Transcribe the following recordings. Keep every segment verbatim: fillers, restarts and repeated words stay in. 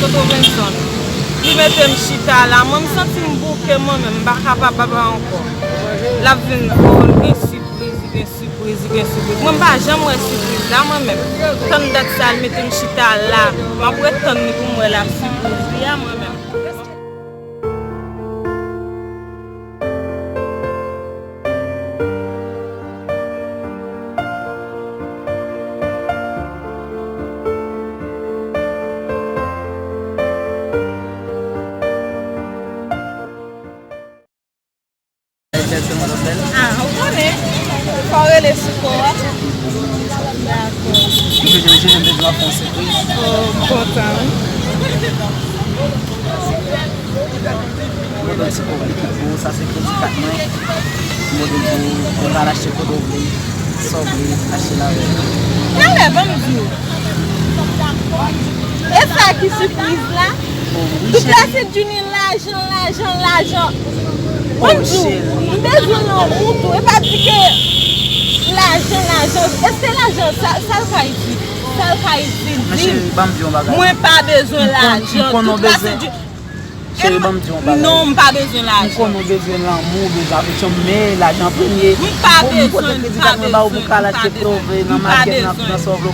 Kote w jwenn sa? Li mete m chita la, mwen m santi m bouke mwen menm, m pa kapab papa ankò. L ap vin, oh, li gen sipriz, li gen sipriz, li gen sipriz. Mwen m pa janm wè sipriz la mwen menm. Tann dat sa l mete m chita la, m ap ret tann li pou m wè la sipriz li a mwen menm. Ah, ou konnen. Fò w rele sou kò a. Dakò. Mwen bezwen fè yon sipriz. Oh, m kontan wi. Mwen bezwen sipriz pou ou, sa se kredi kat mwen. Mwen bezwen pou ou, ou ka al achte kote w vle, sa w vle, achte la avè m. Talè, ban m di w. E sa ki sipriz la? Tout la se Juni, lajan, lajan, lajan. Mwen di w, m bezwen lanmou tou. E pa di ke lajan, lajan. Èske lajan, sa, sa l ka itil? Sa l ka itil? Di m. Mwen pa bezwen lajan. Tout la se Juni. Cheri, ban m di yon bagay. Non, m pa bezwen lajan. M konnen w bezwen lanmou, w bezwen afeksyon, men lajan premye. M pa bezwen, m pa bezwen, m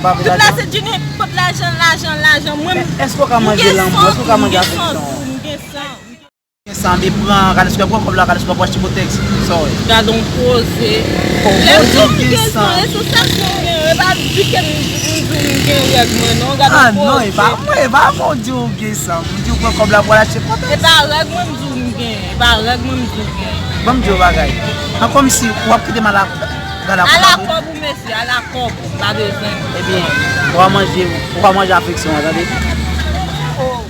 pa bezwen. Tout la se Juni, kot lajan, lajan, lajan. Mwen, m gen san, m gen règ mwen, non. Èske w ka manje lanmou? Èske w ka manje afeksyon? M gen san. Gen san, men pran, gade si w pran kòb la, gade si w pran achte kotèks. Sa w wè? Gade yon koze. Lè m di w m gen san, e sou sa m gen, e pa di ke m, m di w m gen règ mwen, non. Gade yon koze. Ah non, e pa mwen, e pa mwen w di w gen san. M di w pran kòb la pou w al achte kotèks. E pa règ mwen m di w m gen, e pa règ mwen m di w gen. Ban m di w yon bagay. An kòmsi w ap kite m ala, gade ala kòb ou, mesye, ala kòb ou, m pa bezwen. Ebyen, w a manje, w a manje afeksyon an, tande. Oh.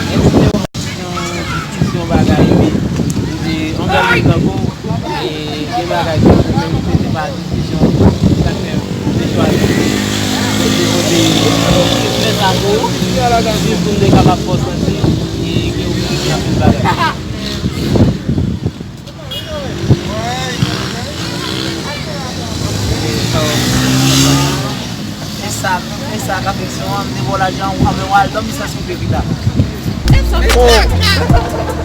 Yon diskisyon bagay, wi. Li di, yon bagay tankou, e, gen bagay tankou, menm si se pa diskisyon, sa fè m te chwazi. Mwen te vote fè sa pou ou, jis pou m te kapab fè w santi, e, ke ou merite anpil bagay. E sa, e sa k afeksyon an, m te ba w lajan, ou avè w al dòmi san soupe pita. Oh!